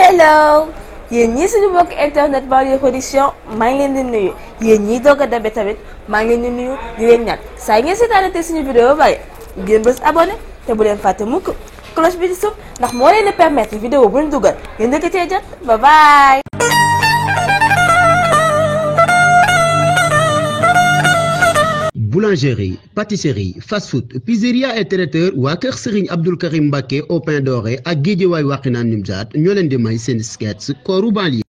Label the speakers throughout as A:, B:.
A: hello yéen ñii suñu mbokk internet Banlieue Production maa ngi leen di nuyu yéen ñii doog a dabe tamit maa ngi leen di nuyu di leen ñaan saa yi ngeen seetaanate suñu vidéo ba pare ngeen bës abonné te bu leen fàtte mukk cloche bi di suuf ndax moo leen di permettre vidéo bu ñu dugal ngeen dëkk cee jot bye bye.
B: Boulangerie, pâtisserie, fast-food, pizzeria et traiteur waa kër Serigne Abdoul Karim Mbacké au pain doré ak Guédiawaye Wakhinane Nimzatt ñoo leen di may seen sketch kooru banlieue.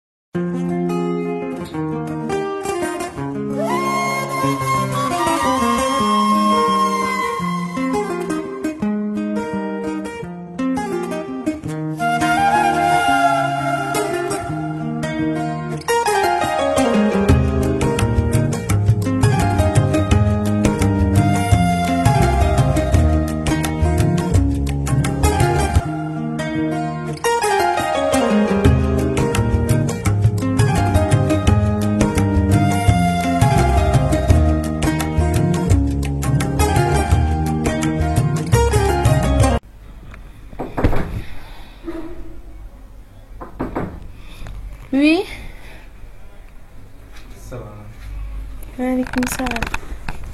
C: Oui.
D: salaamaaleykum.
C: Waaleykum salaam.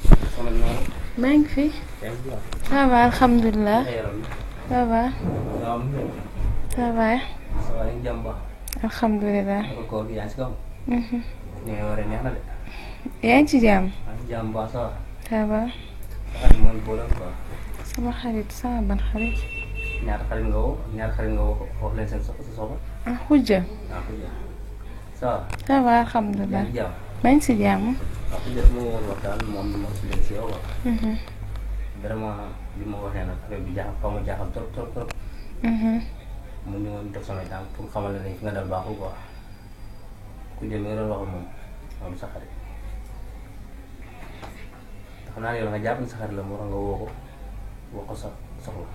D: soxna bi noonu.
C: maa ngi fi.
D: yaa ngi fi
C: ça va alhamdulilah. ça va.
D: waaw.
C: ça va.
D: ça va yéen jàmm baax.
C: alhamdulilah.
D: naka koor gi yaa ngi si kaw. ni nga waree neex na de.
C: yaa ngi ci jàmm.
D: yaa ngi jàmm baax ça va.
C: ça va.
D: xarit mooy boolem quoi.
C: sama xarit sama ban xarit.
D: ñaata xarit nga woo ñaata xarit nga woo wax leen seen soxla sa soxla.
C: ah xujja.
D: waaw ku jëm. ça va.
C: ça va
D: yaa
C: alhamdulilah.
D: ngi jàmm.
C: maa ngi si jàmm.
D: waaw ku jëm mu woon waxtaan moom ma si leen si yow quoi. vraiment bi ma waxee nag affaire bi jaaxal xaw ma jaaxal trop trop trop. mu ñëwoon def samay tànk pour xamal ne fi nga dal baaxul quoi. ku jëm mi nga doon wax moom moom sa xarit. xam naa ne yow nga jàpp ne sa xarit la moo tax nga woo ko wax ko sa soxla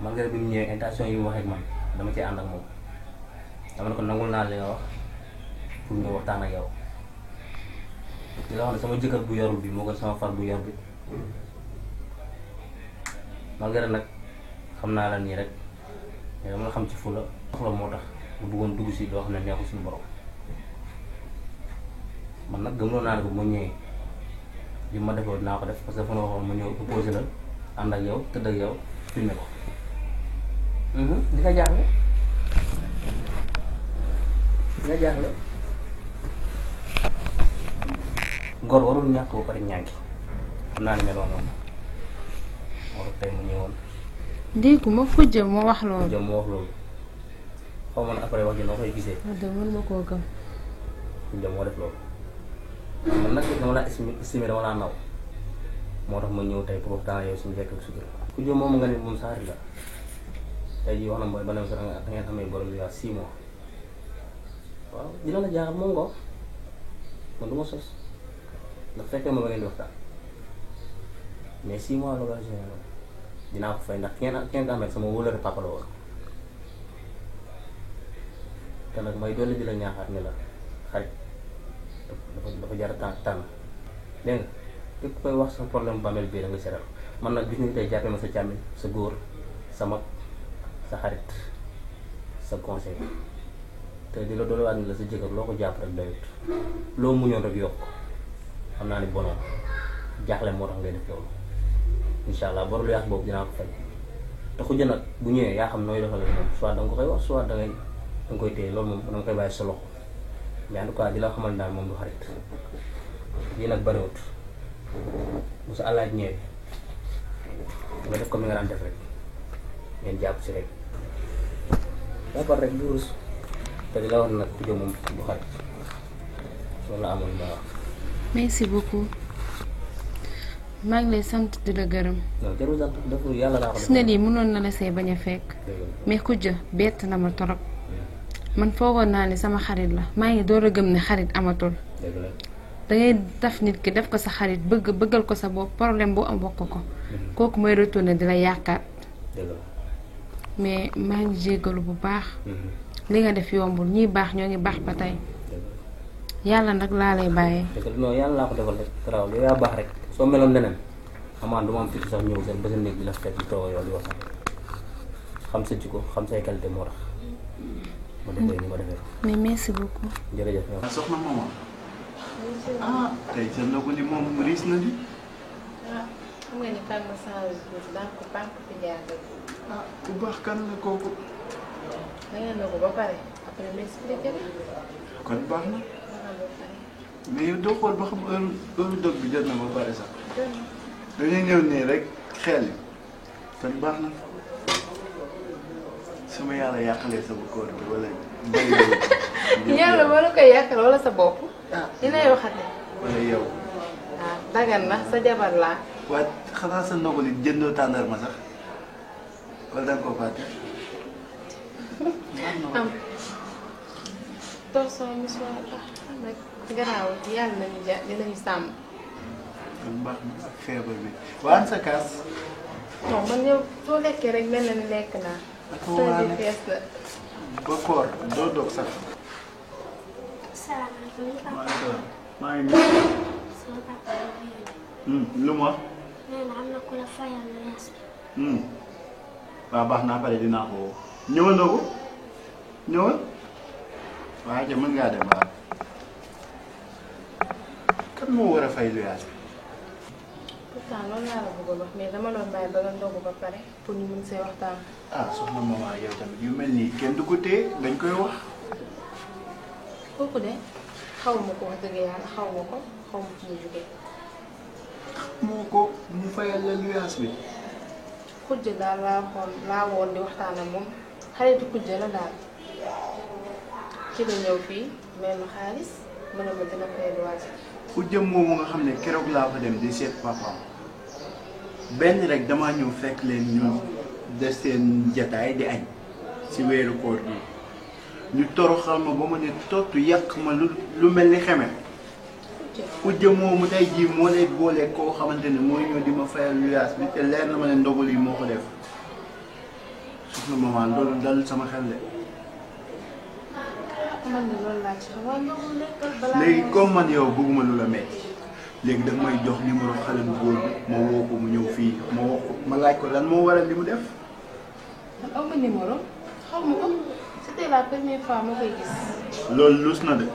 D: malgré bi mu ñëwee intention yi mu waxee ak man dama ci ànd ak moom dama ne ko nangul naa li nga wax pour ñu waxtaan ak yow di la wax ne sama jëkkër bu yorul bi moo gën sama far bu yor bi malgré nag xam naa la nii rek mais dama la xam ci fula soxla moo tax mu bëggoon dugg si loo xam ne neexul suñu borom man nag gëmloo naa ne ko bu ma ñëwee li ma defoo dinaa ko def parce que dafa ma waxoon ma ñëw opposé la ànd ak yow tëdd ak yow filmé ko di nga jaaxle di nga jaaxle ngor warul ñàkk ba pare ñànki xam naa ne meloon moom moo tax tey mu ñëwoon
C: déggu ma xujja moo wax loolu.
D: jëm mu wax loolu xaw ma ne après wax ji noo koy gisee
C: wax dëgg mën ma koo gëm.
D: jëm moo def loolu man nag dama laa estimé dama laa naw moo tax ma ñëw tey pour waxtaan yow suñu njëkk ak sutura ku jëm moom nga ne moom sa xarit la tey jii wax na mooy ba ne sa da ngeen amee borom bi 6 mois waaw dina la jaaxal moom nga wax man du ma sos ndax fekkee ma ba ngeen di waxtaan mais 6 mois la ko général dinaa ko fay ndax kenn amee sama wóolare papa la woon te nag may dolli di la ñaaxaat ne la xarit dafa jar a tànn dégg nga képp koy wax sa problème bàmmeel bii da nga seetal man nag bis ni tey jàppee ma sa càmmiñ sa góor sa mag sa xarit sa conseil te di la doolewaat ni la sa jëkkër loo ko jàpp rek doyut loo muñoon rek yokk xam naa ni bonoon jaaxle moo tax ngay def loolu incha allah bor lu yàq boobu dinaa ko fay te xujja nag bu ñëwee yaa xam nooy doxalee moom soit da nga ko koy wax soit da nga koy téye loolu moom da nga koy bàyyi sa loxo mais en tout cas di la xamal daal moom du xarit lii nag bariwut bu sa àllaaj ñëwee nga def ko mi nga daan def rek ngeen jàpp si rek jàppal rek du rus te di la wax nag ku jëm moom du xarit loolu la amoon ma wax.
C: merci beaucoup. maa ngi lay sant di la gërëm.
D: non jarul sant dafa yàlla laa ko def.
C: gis nga lii mënoon na la see bañ a fekk. mais xujja bett na ma torop. man foogoon naa ne sama xarit la maa ngi door a gëm ne xarit amatul. dangay def nit ki def ko sa xarit bëggal ko sa bopp problème boo am bokk ko. kooku mooy retourné di la yaakaar. mais maa ngi jéggalu bu baax. li nga def yombul ñii baax ñoo ngi baax ba tey. yàlla nag laa lay bàyyee.
D: non yàlla laa ko defal rek garaaw yow yaa baax rek soo meloon neneen amaan du ma am fit sax ñëw seen ba sa néeg di la fekk di toog yow di wax xam sa jikko xam say qualité moo tax ma defee ni ma defee ko.
C: mais merci beaucoup.
D: jërëjëf yow.
E: soxna maman ah tey sa ndogu li moom riis na di.
C: ah xam nga ni kan ma change tuuti daa ko pànk fi jaar
E: ah bu baax kan la kooku.
C: da ngeen ndogu ba pare après ma expliqué la.
E: kon baax na
C: ba pare.
E: mais yow doo xool ba xam heure dog bi jot na ba pare sax. dañuy ñëw nii rek xel kon baax na sama yàlla yàqalee sama koor bi wala
C: yàlla moo la koy yàqal wala sa bopp. li lay waxate.
E: wala yow.
C: ah dagan na sa jabar laa.
E: waaye xanaa sa ndogu li jëndoo tàndar ma sax wala da nga koo fàtte.
C: am torsion musuwaar xam rek garaaw yàlla nañu dinañu sàmm.
E: kon baax na ak feebar bi waan sa kaas.
C: non man yow soo lekkee rek mel na ni lekk naa.
E: ak waane
C: fees na.
E: ba koor doo doog sax.
F: salaamaaleykum.
E: maaleykum maa ngi nii.
F: sama papa la ñu
E: lu mu wax.
F: nee na am na ku la fayal lu yees.
E: waaw baax naa pare dinaa ko woo. ñëwal na ko ñëwal. waaye ca mën ngaa dem waaw. kan moo war a fay lu yaas.
C: pourtant loolu laa la bëggoon wax mais dama doon bàyyi ba nga ndogu ba pare pour ñu mën see waxtaan.
E: ah soxna maman yow tamit yu mel nii kenn du ko téye dañ koy wax.
C: kooku de xaw ma ko wax dëgg yàlla xaw ma ko xaw ma fu mu jógee.
E: moo ko mu fayal la lu yaas bi.
C: kujj daal laa woon di waxtaan ak moom xaritu kujj la daal ci la ñëw fii may ma xaalis ma ne ma dina fay luwaase.
E: ku jëm moomu nga xam ne keroog laa fa dem di seet papaam benn rek damaa ñëw fekk leen ñu des seen jataay di añ si weeru koor gi ñu toroxal ma ba ma ne tottu yàq ma lu mel ni xeme. ku jëm moomu tey jii moo lay boole koo xamante ne mooy ñëw di ma fayal lu yaas bi te leer na ma ne ndogal yi moo ko def soxna maman loolu dal sama xel de.
C: man de loolu laa ci xam waaye ndogu lekkal balaa
E: léegi comme man yow bëgguma lu la metti léegi daf may jox numéro xale bu góor bi ma woo ko mu ñëw fii ma woo ko ma laaj ko lan moo waral li mu def.
C: man aw ma numéro xaw ma ko c'était la première fois ma koy gis.
E: loolu luus na de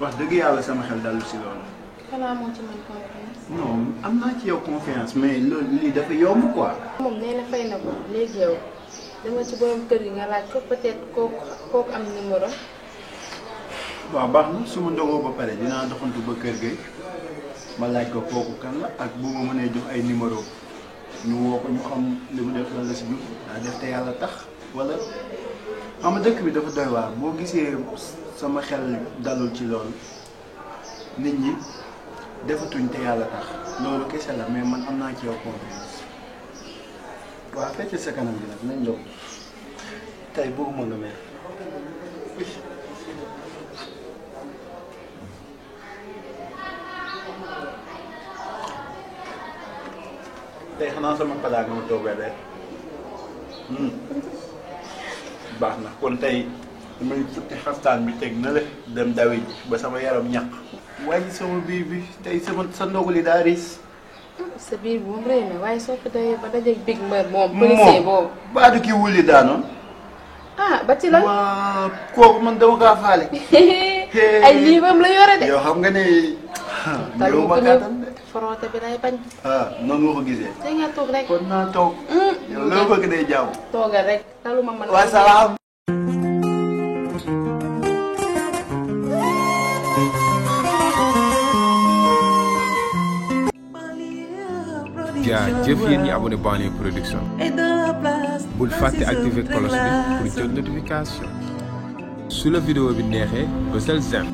E: wax dëgg yàlla sama xel dalu si loolu.
C: xanaa moo ci man confiance.
E: non am naa ci yow confiance mais loolu lii dafa yomb quoi.
C: moom nee na fay na ko léegi yow dama ci borom kër gi nga laaj ko peut-être kooku am numéro.
E: waaw baax na su ma ndogoo ba pare dinaa doxantu ba kër ga ma laaj ko kooku kan la ak bu ma mënee jox ay numéro ñu woo ko ñu xam li mu def lan la si jub daa def te yàlla tax wala xam nga dëkk bi dafa doy waar boo gisee sama xel dalul ci loolu nit ñi defatuñ te yàlla tax loolu kese la mais man am naa ci yow confiance. waaw fecc sa kanam gi nag nañ doog tey bëgguma nga mer. tey xanaa sama palaas nga ma toogee de baax na kon tey damay futti xaftaan bi teg na la dem dawi ji ba sama yaram ñaq. wàññi sama biir bi tey sa ndogu li daa riis.
C: sa biir bi moom rëy na waaye soo ko dawee ba dajeeg big mbër moom. policier boobu
E: baadu ki wuli daanoon.
C: ah ba ci lan.
E: waa kooku man dama kaa faale.
C: ay livre la yore de.
E: yow xam nga ne.
C: talu
E: ma
C: ko
E: kàttan de.
C: frotté bi lay bañ.
E: ah noonu nga ko gisee.
C: te nga toog rek.
E: kon naa toog. yow loo bëgg day jaaw.
C: toogal rek talu ma mën.
E: wa salaam.
G: jaajëf yéen ñi abonné Banlieue Production bul fàtte activer cloche bi pour jot notification su la vidéo bi neexee bësal j'aime